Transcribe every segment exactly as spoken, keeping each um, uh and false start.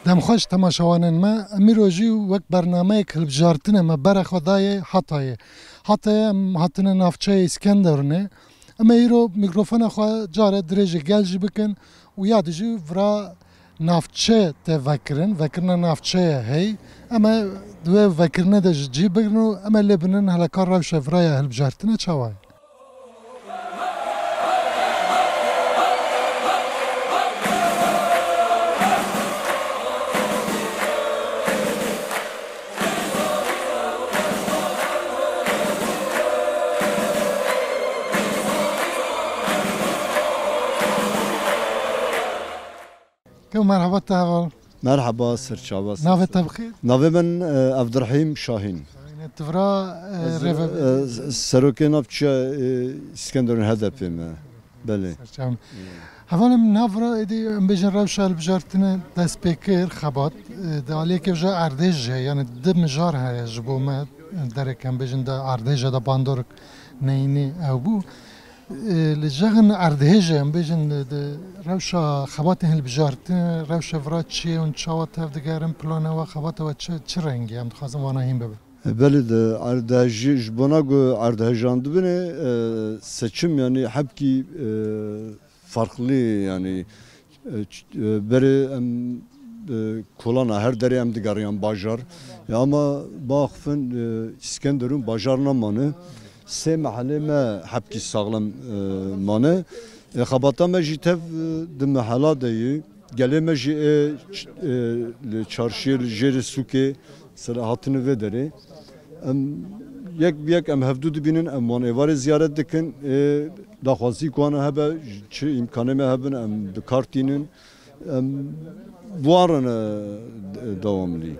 Em xweş temaşevanên me, em îro jî wek bernameyek hilbijartine me bere xwe dayê Hatayê. Hatayê em hatine navçeyê Îskenderunê. Em ê îro mîkrofona xwe care dirêjê gel jî bikin û ya dî jî vira navçe tê vekirin, vekirina navçeyê hey. Em ê di wê vekirine de ji cî bigrin û em ê lê binin hele ka rewşa vira ya hilbijartine çawa ye. Kew merhaba te heval. Merhaba, serçava. Navê te bi xêr? Navê min, e, Evdirhîm Şahîn. Yine tu vira, e, Ez, rêve- e, serokê navçeya, e, Îskenderun H D P me. Belê. Serçava. Hevalê min, navra êdî em bêjin rewşa hilbijartinê dest pê kir, xebat, e, di aliyekê ji erdhêj heye, yani di mijar heye ji bo me, e, derek em bêjin de erdhêje de bandorek neyînî ew bû. E, li jexin erdhêje em bêjin di, di rewşa xebatên hilbijartinê, rewşa vira çi ye hûn çawa tev digerin, plana we, xebata we çi, çi rengî em dixwazin vana hîn bibe? Belê, di erdhejî, ji bona ku erdhejan dibine, e, seçim, yani hebkî, e, farklı, yani, e, ç-, e, berê em, e, kolana her derê em digeriyan bajar. Ya ama baxfin, e, Îskenderun bajar namane. Sê mehelê me hebkî saxlem, e, mane. E, xebata me jî tev, e, di mehela de yî. Gelê me jî ê ç-, ê li çarşiyê, li jêrê sûkê, mesela hatine vê derê. Em yek bi yek em hevdû dibînin, em wan êvarê ziyaret dikin. Ê daxwazî ku wan hebe, çi îmkanê me hebin, em bi kar tînin. Em bi wan re ne dewamlî.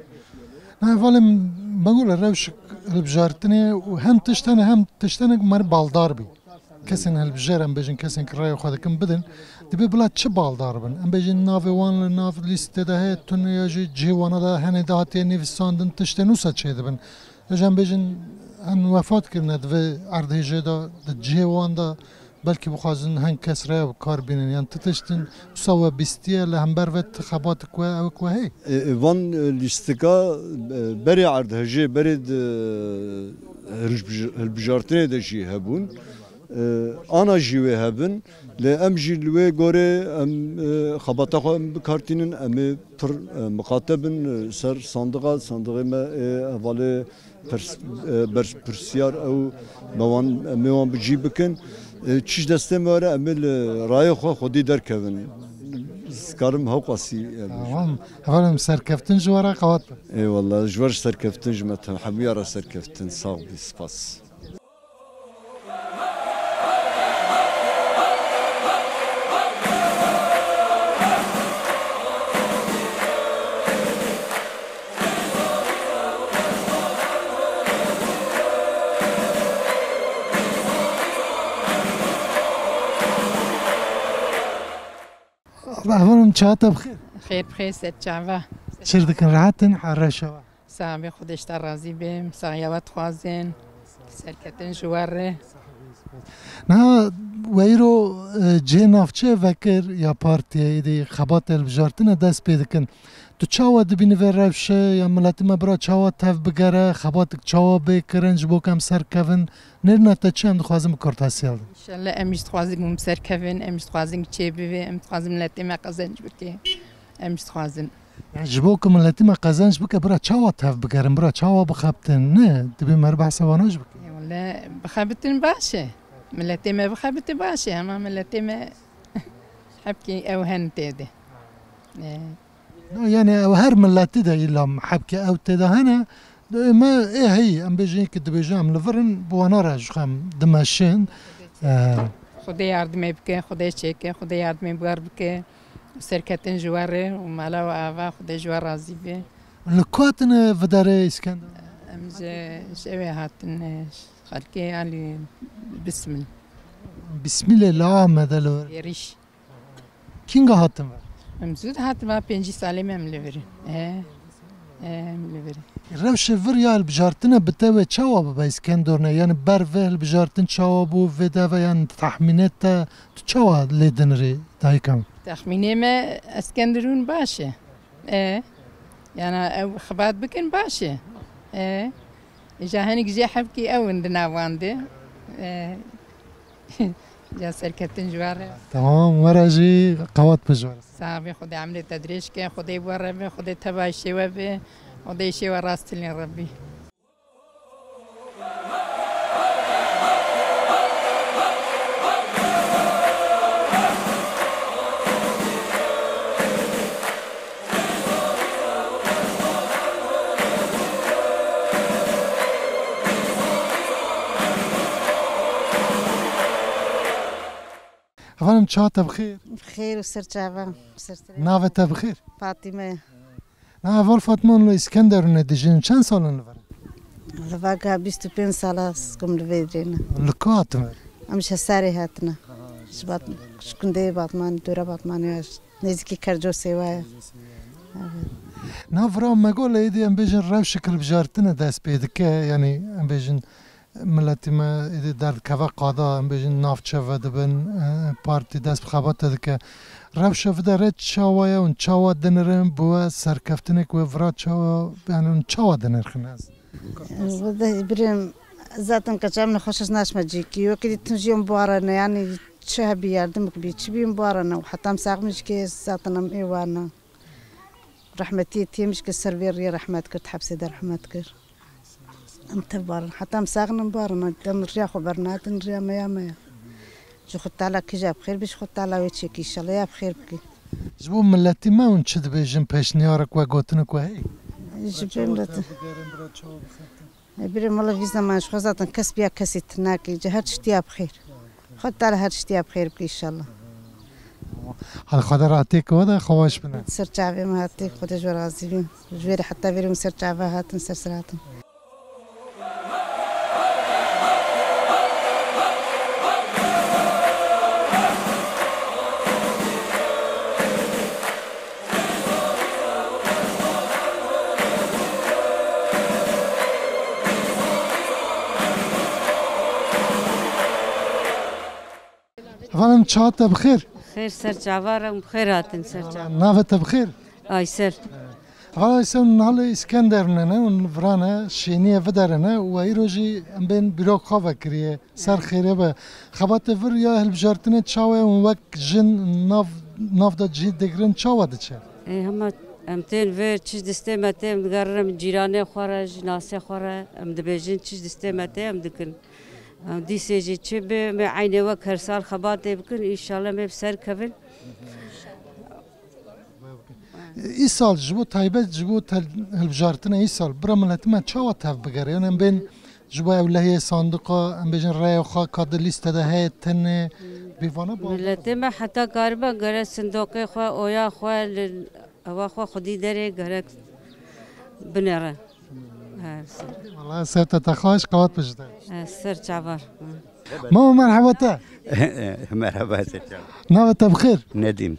Na hevalê min, me got li rewşik hilbijartinê û hem tişt hene hem tişt hene ku me baldar bî. Kesên hilbijêr em bêjin, kesên ku raya xwe dikin bidin, dibê bila çi baldar bin? Em bêjin navê wan li nav lîstê de heye, tune ya jî cihê wana de hene de hatiye nivîsandin, tiştên wisa çêdibin. Ya jî em bêjin hin wefat kirine di vê erdhêjê de, di cihê wan de belkî bixwazin hin kes raya bi kar bînin. Yan ti tiştin wisa we bîstiye li hember ve ti xebatik we ew ku heye? E, e, van, e, lîstika, e, berê erdhejê, berê di, e, hilbij-, hilbijartinê de jî hebûn. E, ana jî wê hebin. Lê em jî li wê gorê em, e, xebata xwe em bi kar tînin, em ê pir, e, miqate bin, e, ser sandiqa, sandiqê me, e, hevalê pirs-, e, berpirsiyar ew me wan, em ê wan bi cî bikin. E, çi ji destê me were, em ê li rayê xwe xwedî derkevin. Ez karim hewqasî, e, Tamam. Hevalê min, serkeftin ji we re qewat be. Eyvallah, ji we re serkeftin, ji me te-, hemûya re serkeftin. Sax bî, spas. Allah, hevalê min, çawa te bi xêr? Xêr bi xêr, ser çava. Çi dikin, rehet in, her reşa we? Sax be, Xwedê ji te razî be, saxiya we dixwazin. Serketin ji we re. Na, we îro, e, cihê navçeyê vekir ya partiyê, êdî xebatê hilbijartinê dest pê dikin. Tu çawa dibînî vê rewşê ya miletê me bira çawa tev bigere, xebatik çawa bê kirin ji bo ku em serkevin? Nêrîna te çi em dixwazin bi kurtasiya bidin? Înşallah em jî dixwazin ku em serkevin, em jî dixwazin ku çêbibe, em dixwazin miletê me qezenc bike. Em jî dixwazin. Yani ji bo ku miletê me qezenc bike, bira çawa tev bigerin, bira çawa bixebitin? Ne, dibê me behsa vana jî bike. Wele bixebitin baş e. Miletê me bixebite baş e, hema miletê me hebkî ew hen tê de. E. Na, yani ew her miletî de îlam hebkî ew tê de hene. Dê me ê heyî, em bêjin ki dibêjin em li vir in, bi wana re ji xwe em dimeşin. Xwedê yardimê bike, Xwedê çêke, Xwedê yardimê bi wer bike. Serketin ji we re û mala we ava, Xwedê ji we razî be. Li ku hatine vidarê Îskender? Em ji, ji ewê hatine, xelkê Alî Bismil. Bismilê li Amedê li vir. Êrîş. Kînga hatin vir? Em zû hatin va pêncî salê me em li vir in. E, e, em li vir in. Rewşê vir ya hilbijartine bi te wê çawa bibe Îskenderunê? Yani ber vê hilbijartin çawa bû, vê deve yani tahmînê te tu çawa lê dinirî dayika min? Texmînê me Eskenderun baş e. E, Yana ew xebat bikin baş e. E, îja hinek jê hevkî ew in di nav wan de. E, îja serkeftin ji wan re. Tamam, were jî qewat bi ji we re. Sax bî, Xwedê emrê te dirêj ke, Xwedê bi we re be, Xwedê teva îşê we be, Xwedê îşê we rast tilîn Rebbî. Hevanim, çawa te bi xêr? Bi xêr û ser çava, ser serê. Navê te bi xêr? Fatîme. Na heval Fatma, li Îskenderûnê dijîn, çend sal in li vir? Li va ka bîst û pênc sal e, ez kum li vê derê ne. Li ku hatin vir? Em ji Hesarê hatine. Ji Bat-, ji gundê Batmanê, dora Batmanê ya, nêzîkî Kercosê wa ye. Evet. Na vira me got, lê êdî em bêjin rewşek hilbijartinê dest pê dike, yanî em bêjin miletî me êdî derdikeve qada, em bêjin navçe vedibin, e, partî dest bi xebata dike. Rewşa vê derê çawa ye hûn çawa dinirin, bi we serkeftinek wê vira çawa, yanî hûn çawa dinirxin ez? Wede birêm, zaten keçem nexweş ez naçme cîkî. Wekî dîtin jî em bi ware ne, yanî çi hebî yardimek bî, çi bî em bi ware ne. Heta em sax bin jî kê zaten em ê ware ne. Rehmetiyê têm jî kir ser vê riyê rehmet kir, hepsê de rehmet kir. Em tev barin. Heta em sax in em barin. Em riya xwe bernadin, riya me ya me ya. Ji xwe tala kîja bi xêr bî, ji xwe tala wê çêkî. Înşallah ya bi xêr bikî. Ji bo miletî me hûn çi dibêjin, pêşniyarek we, gotinek we heye? Ji bo miletî. Birê mala vî zeman ji xwe zaten kes biya kesî tinakî. Ji her tiştiya bi xêr. Xwe tala her tiştiya bi xêr bikî înşallah. Hal Xwedê rahatiyê ke we de xwe weş bine. Ser çavê me hatî, Xwedê ji we razî bî. Ji vê re heta vê re min ser çava hatin, ser ser hatin. Hevanim, çawa te bi xêr? Xêr ser çava re, bi xêr hatin ser çava. Navê te bi xêr? Aysel. Heval Aysel, hûn li Îskenderûnê ne, hûn li vira ne, şêniyê vê derê ne, we îro jî em bên bîroyê xwe vekiriye. Ser xêrê be. Xebatê vir ya hilbijartinê çawa ye, hûn wek jin nav, nav de cihê digirin çawa diçe? Ê, hema em tên vir, çi distê me tê, em digerin cîranê xwe re, jinasê xwe re, em dibêjin çi distê me tê, em dikin. Em dîsê jî çi bi, me eynê wek her sal xebatê bikin, înşallah me bi ser kevin. Îsal ji bo taybet, ji bo tel-, hilbijartina îsal, bira miletî me çawa tev bigere? Yanî em bên ji bo ewlehiyê sandiqa, em bêjin rêya xwe ka di lîste de heye tenê bîvana ba. Miletê me heta karibe gere sindoqê xwe, oya xwe, li ewa xwe xwedî derê gerek binêre. He, ser. Wala ser te te xweş, qewat bijde. He, ser çavar. Mama, merheba te. Merheba, ser çavar. Navê te bi xêr? Nedîm.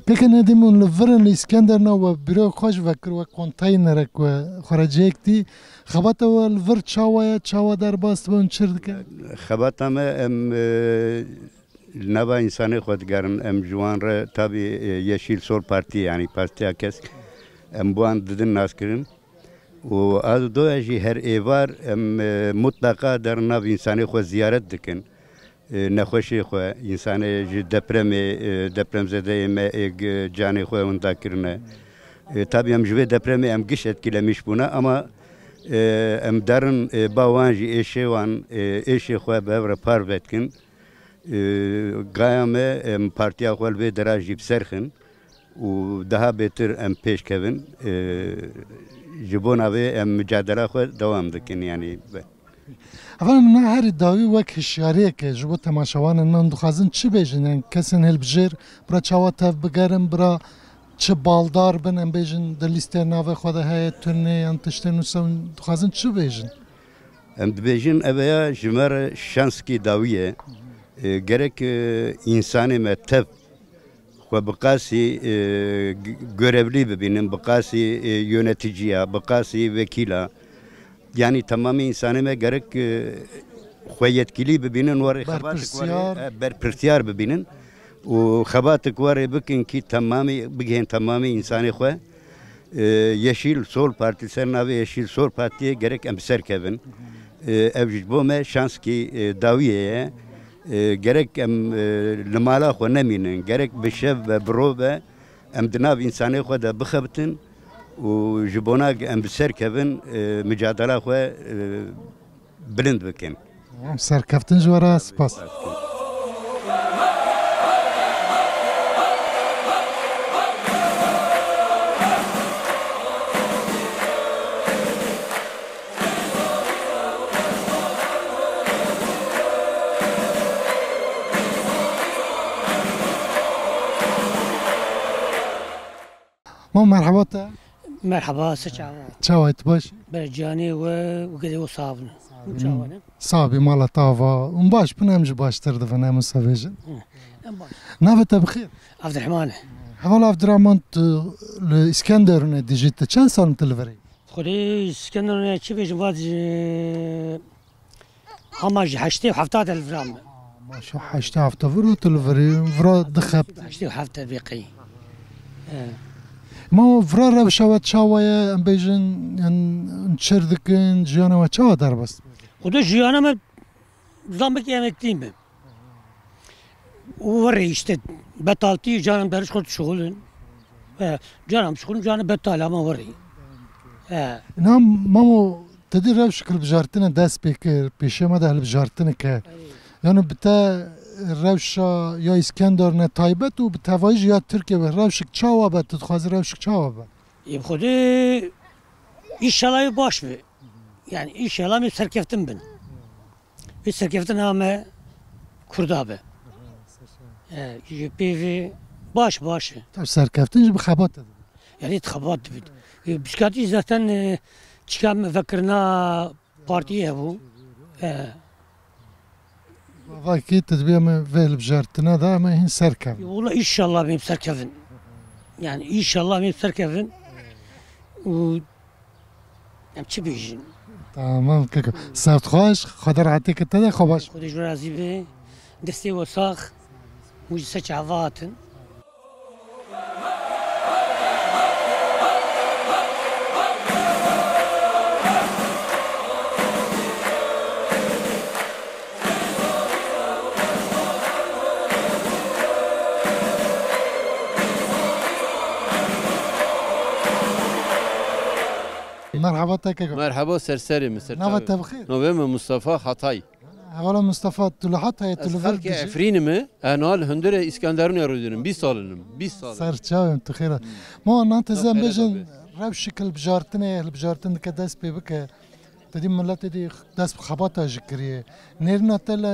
Keke Nedîm, hûn li vir in, li Îskenderûnê, we bîroyê xwe jî vekir, we konteynerek we xwe re cihek dî. Xebata we li vir çawa ye, çawa derbas dibe, hûn çi dike? Xebata me, em, e, li nava însanê xwe digerin, em ji wan re tabî, e, Yeşil Sol Partî, yanî Partiya Kesk, em bi wan didin naskirin. Û ez doya jî her êvar em, e, mutleqa derin nav însanê xwe ziyaret dikin. E, nexweşê xwe, însanê ji depremê, e, depremzedeyê me ê g-, canê xwe winda kirine. E, tabî em ji vê depremê em giş etkilemîş bûne, ama, e, em derin, e, ba wan jî êşê wan, e, êşê xwe bi hev re parve dikin. E, gaya me, em partiya xwe li vê dera jî bi ser xin. û daha bêtir em pêş kevin, e, ji bona vê em micadela xwe dewam dikin, yanî be. Efendim, niha herî dawî wek hişyariyeke ji bo temaşevanên me, hûn dixwazin çi bêjin? Yanî kesên hilbijêr bira çawa tev bigerin, bira çi baldar bin, em bêjin di lîsteyê navê xwe de heye, tune yan tiştên wisa, hûn dixwazin çi bêjin? Em dibêjin, ev ya ji me re şanskî dawî ye. E, gerek, e, însanê me tev xwe bi qasî, e, g-, görevlî bibînin, bi qasî, e, yöneticiya, bi qasî vekîla. Yanî temamê însanê me gerek, e, xwe yetkilî bibînin, werê xebatik werê, berpirsiyar, e, berpirsiyar bibînin û xebatik werê bikin kî temamê, bigihên temamê însanê xwe. E, Yeşil Sol Parti, ser navê Yeşil Sol Partiyê gerek em bi ser kevin. E, ev ji bo me şanskî, e, dawiyê ye. E, gerek em, e, li mala xwe nemînin, gerek bi şev ve bi ro ve em di nav însanê xwe de bixebitin û ji bona em bi ser kevin, e, micadela xwe, e, bilind bikin. Em serkeftin ji we re, spas. Ma merheba te. Merheba, se çawa? Çawa, tu baş? Ber canê we û gedê we sax bin. Hûn çawa ne? Sax bî, mala te ava. Hûn baş bin, em jî baştir dibin, em wisa bêjin. Hı, em baş. Navê te bi xêr? Abdurrahman e. Heval Abdurrahman, tu li Îskenderunê dijî, tu çend sal in tu li vir î? Xwedê Îskenderunê çi bêjim, va ji Hema ji heştê û hefta de li vira min. Ma şo heştê hefta vir û tu li virê, vira dixept. Heştê û heft de vê qey. He. Ma vira rewşa we çawa ye, em bêjin, yan çir dikin, jiyana we çawa derbas? Xwedê jiyana me, zamekî emeklî me. Û werê işte betaltî, canan beriş xurt şixulin. He, canan şixulin, canan betal ama werê. He. Nam mamo Te dî rewşik hilbijartinê dest pê kir, pêşiya me de hilbijartinik e. Ey. Yani bi te rewşa ya Îskenderunê taybet û bi tevayî jî ya Tirkiye be, rewşik çawa be, tu dixwazî rewşik çawa be? Ê bi Xwedê, înşallah ê baş be. Yani înşallah em ê serkeftin bin. Vê serkeftina me Kurda be. E, ji pê ve baş, baş e. Tabii serkeftin jî bi xebat e. Yani xebat dibit. E, pişkatî zaten, e, çika me vekirina partiyê hebû. E. Vavakî tu dibê me vê hilbijartina de me hîn serkevin. Wala înşallah em ê serkevin. Yani înşallah em ê serkevin. Û Em çi bêjin? Tamam keko. Seft xweş, Xwedê rehetê ke te de, xwe baş. Xwedê ji we razî be. Destê we sax. Hûn ji ser çava hatin. Merhaba te keko. Merhaba, ser serê min, ser çavê min. Nava te bi xêr? Navê min Mustafa Hatay. Hevala Mustafa, tu li Hatayê, tu li vir dijî? Ez xelkê Efrînî me, ez niha li hundirê Îskenderunê rûdînim, bîst sal in, bîst sal in. Ser çavê min, tu xêr. Ma nan te zem bêjin, rewşik hilbijartinê, hilbijartin dike dest pê bike. Te dî miletê dî dest bi xebata jî kiriye. Nêrîna te li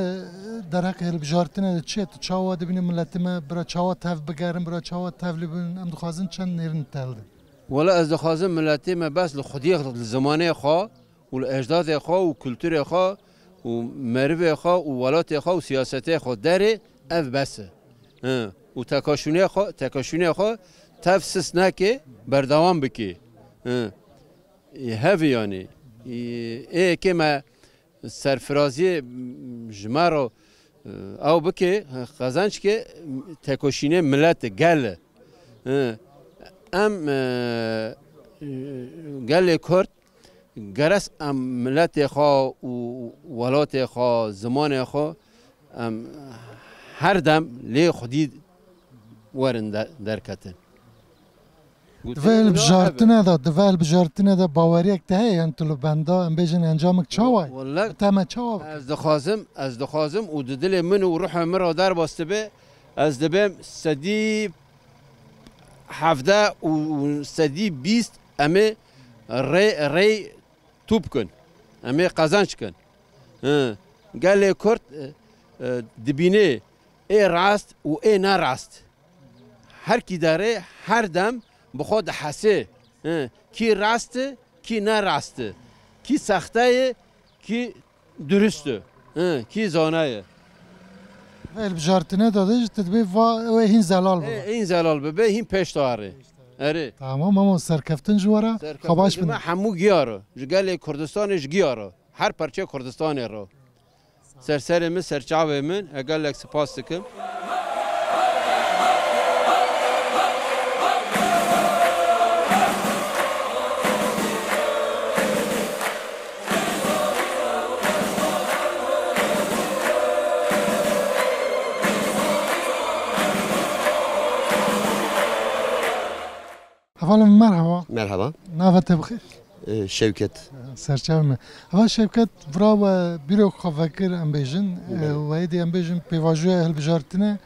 derheqê hilbijartinê de çi ye? Tu çawa dibînî miletê me bira çawa tev bigerin, bira çawa tevlî bin? Em dixwazin çend nêrîn te hildin. Wela ez dixwazim miletê me bes li xwediyê, li zimanê xwe û li ecdadê xwe û kulturê xwe û merivê xwe û welatê xwe û siyasetê xwe derê ev bes e. Hi. Û tekaşûnê xwe, tekaşûnê xwe tev sis neke, berdewam bike. Hi. Ê hevî yanî, ê, ê yekê me serfiraziyê ji me re, e, ew bike, qezenc ke, tekoşînê milet e, gel e. E, em, e, gelê Kurd, geres em miletê xwe û welatê xwe, zimanê xwe, em her dem lê xwedî werin de-, derketin. Di vê hilbijartinê de, di vê hilbijartinê de baweriyek te heye, yan tu li benda, em bêjin encamik çawa ye? Wele, bi te me çawa bike? Ez dixwazim, ez dixwazim û di dilê min û ruhê min re derbas dibe, ez dibêm sedî hevdeh û sedî bîst em ê rê, rê tû bikin. Em ê qezenc kin. Hi. Gelê Kurd, e, e, dibînê ê rast û ê nerast. Her kî derê her dem bi xwe dihesê. Hi, kî rast e, kî ne rast e. Kî sexte ye, kî durist e. Hi, kî zana ye. Vê hilbijartinê de jî tu dibê va ew ê hîn zelal bibe. Ê, hîn zelal bibe, hîn pêş de arê. Erê. Tamam, ama serkeftin ji we re. Serkeftin xwe baş ji me bidin. Hemû giya re. Ji gelê Kurdistanê ji giya re. Her parçeyê Kurdistanê re. Ser serê min, ser çavê min, e, gelek spas dikim. Hevalên merhaba. Merhaba. Nava te bixêr? Ee, Şevket. Serçavê me. Heval Şevket, vira we bîro xwe vekir, em bêjin. Belê. Ee, we êdî em bêjin pêvajoya hilbijartinê,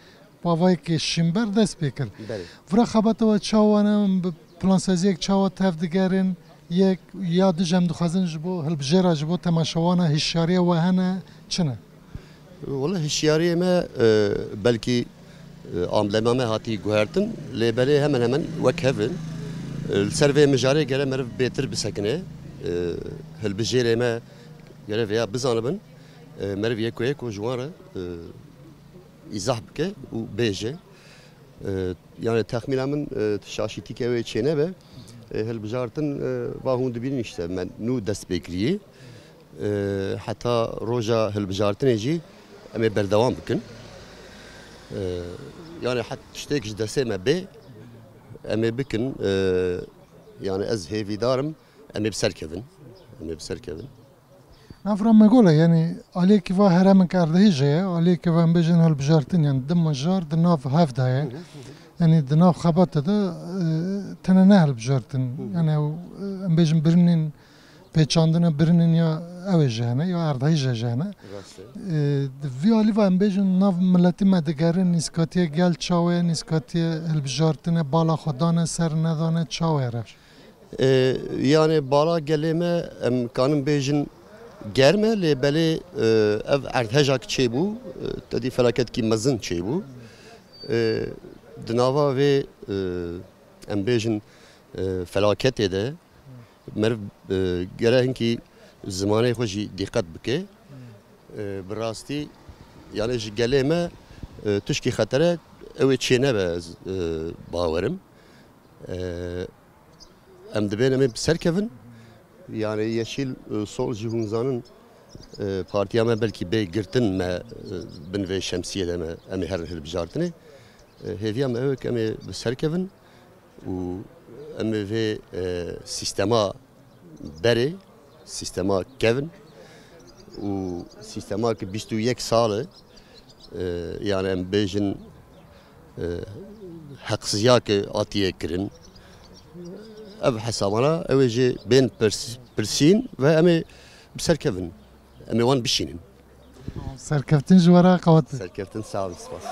bi avayekî şînber dest pê kir. Belê. Vira xebata we çawa ne, bi plansaziyek çawa tev digerin, yek ya du jî em dixwazin ji bo hilbijêra, ji bo temaşewana hişyariya we hene, çi ne? Wele hişyariyê me, e, belkî, e, amblema me hatî guhertin, lê belê hemen hemen wek hev in. E, li ser vê mijarê gere meriv bêtir bisekine. E, hilbijêrê me gere vêya bizanibin. E, meriv yeko yeko ji wan re, e, îzah bike û bêje. E, yani texmîna min, e, tu şaşîtîke wê çênebe. E, hilbijartin, e, va hûn dibînin işte me nû dest pê kiriye. E, heta roja hilbijartinê jî em ê berdewam bikin. E, yani het tiştek ji destê me bê, em ê bikin. E, yani ez hêvîdar im, em ê bi ser kevin. Em ê bi ser kevin. Navra me gole, yani aliyekî va heremeke erdhêje ye, aliyekî va em bêjin hilbijartin, yani di mijar di nav hev de ye. Hı hı, hı hı. Yani di nav xebata de, e, tene ne hilbijartin. Hı hı. Yani ew, e, em bêjin birînên pêçandina birînên ya ew ê jî hene, ya erdhêje jî hene. Rast e. E, di vî alî va em bêjin nav miletî me digere, nîskatiye gel çawa ye, nîskatiye hilbijartine, bala xwe dane ser nedane çawa ye rewş? E, yani bala gelê me, em kanin bêjin germ e, lê belê, e, ev erdhejak çêbû, e, tedî felaketkî mezin çêbû. E, di nava vê, e, em bêjin, e, felaketê de meriv, e, gere hinkî zimanê xwe jî dîqet bike. E, bi rastî, yani ji gelê me, e, tişkî xetere ew ê çênebe, ez, e, bawerim. E, Em dibên em ê bi ser kevin. Yani Yeşil, e, Sol jî hûn zanin, e, partiya me belkî bê girtin me, e, bin vê şemsiyê de me, em ê herin hilbijartinê. E, hêviya me ew e ke em ê bi ser kevin û em ê vê, e, sîstema berê, sîstema kevin û sîstema ki bîst û yek sal e, e, yani em bêjin, e, heqsiziya ke hatiye kirin. Ev hesabana ew ê jê bên pirs-, pirsîn ve em ê bi ser kevin. Em ê wan bişînin. Serkeftin ji we re qewet. Serkeftin, sağ olun, spas.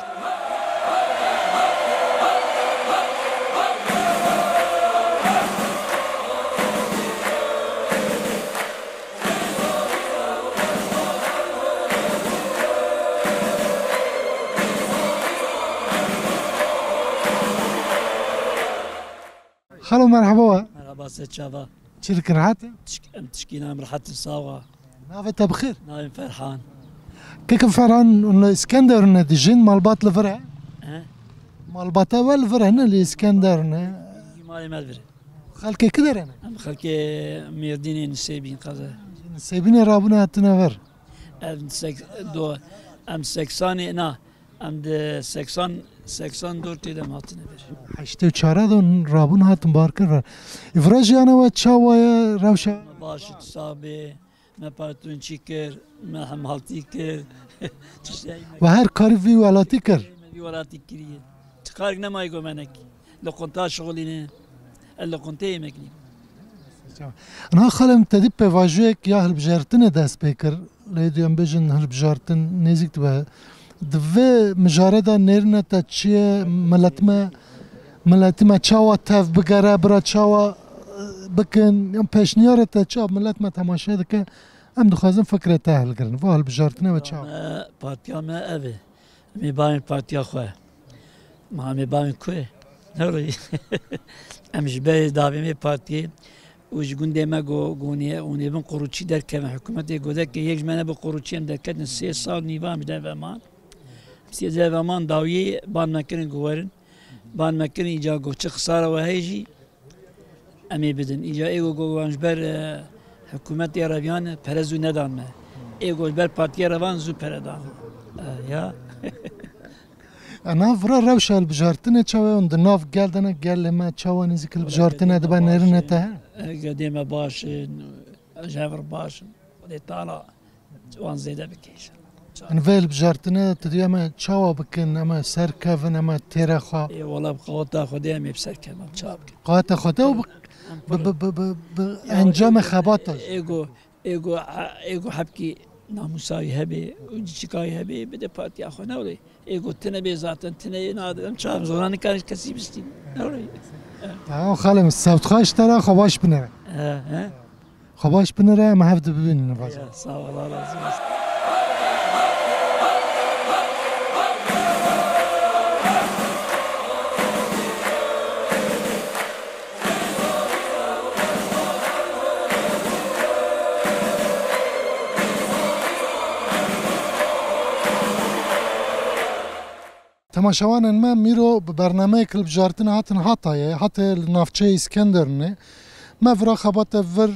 Xalo, merhaba we. Merhaba, se çava. Çi dikin, rehet e? Tişk-, em tişkî nam rehet in, sawa. Navê te bi xêr? Navê Ferhan. Keke Ferhan, hûn li Îskenderunê dijîn, malbat li vir e? He? Malbata we li vir e, ne li Îskenderunê? Malê me li vir e. Xelkê ki derê ne? Em xelkê Mêrdînê, Nisêbîn qeze. Nisêbînê rabûne hatine vir? Em sek-, do-, em seksanê, na, Em di seksan, seksan dor tê de em hatine vir. Heştê û çar de rabûn hatin barkir vir. Îvra jiyana we çawa ye, rewşa? Me baş, tu sax bê, me parton çî kir, me hemhaltî kir. Tiştê me Ve her karî vî welatî kir. Me vî welatî kiriye. Çi karek nemaye ku me nekî. Li qunta şixulîne. Ez li quntê yemek nîm. Niha xalem te dî pêvajoyek ya hilbijartinê dest pê kir. Lê duyem bêjin hilbijartin nêzîk dibe. Di vê mijare de nêrîna te çi ye? Milet me, miletî me çawa tev bigere, bira çawa, e, bikin? Yan pêşniyara te çi? Milet me temaşe dike. Em dixwazin fikrê te hilgirin. Va hilbijartinê we çawa? Me, partiya me ev e. Em ê bavên partiya xwe. Ma em ê bavên ku ye? Nerê? Em ji berê davê me partiyê û ji gundê me go-, gonî ye û nêbin qurûçî derkevin. Hikûmetê godekê yek ji me ne bi qurûçî em derketin sê sal nîva em ji derve man. Em sê derve man dawiyê ban me kirin ku werin. Ban me kirin îca go çi xisara we heye jî. Em ê bidin. Îca ê ku wan ji ber, e, hikûmetê re viyan pere zû nedan me. Ê ku ji ber partiyê re van zû pere dan. E, ya. E, nav vira rewşa hilbijartinê çawa ye? Hûn di nav gel de ne, gelê me çawa nêzîk hilbijartinê dibe, nêrîna te heye? E, gedê me baş in, ji hev re baş in. Xwedê Teala wan zêde bike înşallah. Em vê hilbijartine tu dî em ê çawa bikin, em ê serkevin, em ê têre xwe. Ê wala bi qeweta Xwedê em ê bi serkevin, em çawa bikin? Qeweta Xwedê û bi, bi, bi, bi, bi, bi encamê xebata jî. Ê go, ê go, ê go hebkî namûsa wî hebe û çîka wî hebe, bide partiya xwe, ne wele. Ê go tune bê zaten, tune yê nade, em çawa, em zora nikarin kesî bistîn. Ne wele. Tamam xalê min, sewt xweş te re, xwe baş binêre. He, he. Xwe baş binêre, em hev dibînin, baş. Ya, sağ ol, Allah razı olsun. Temaşevanên me, mîro bi bernameyek hilbijartinê hatin Hatayê, Hatayê li navçeyê Îskenderunê. Me vira xebate vir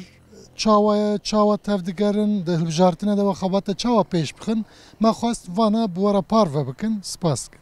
çawa ye, çawa tevdigerin, di hilbijartinê de we xebate çawa pêş bixin, me xwest vana bi we re parve bikin. Spas dikim.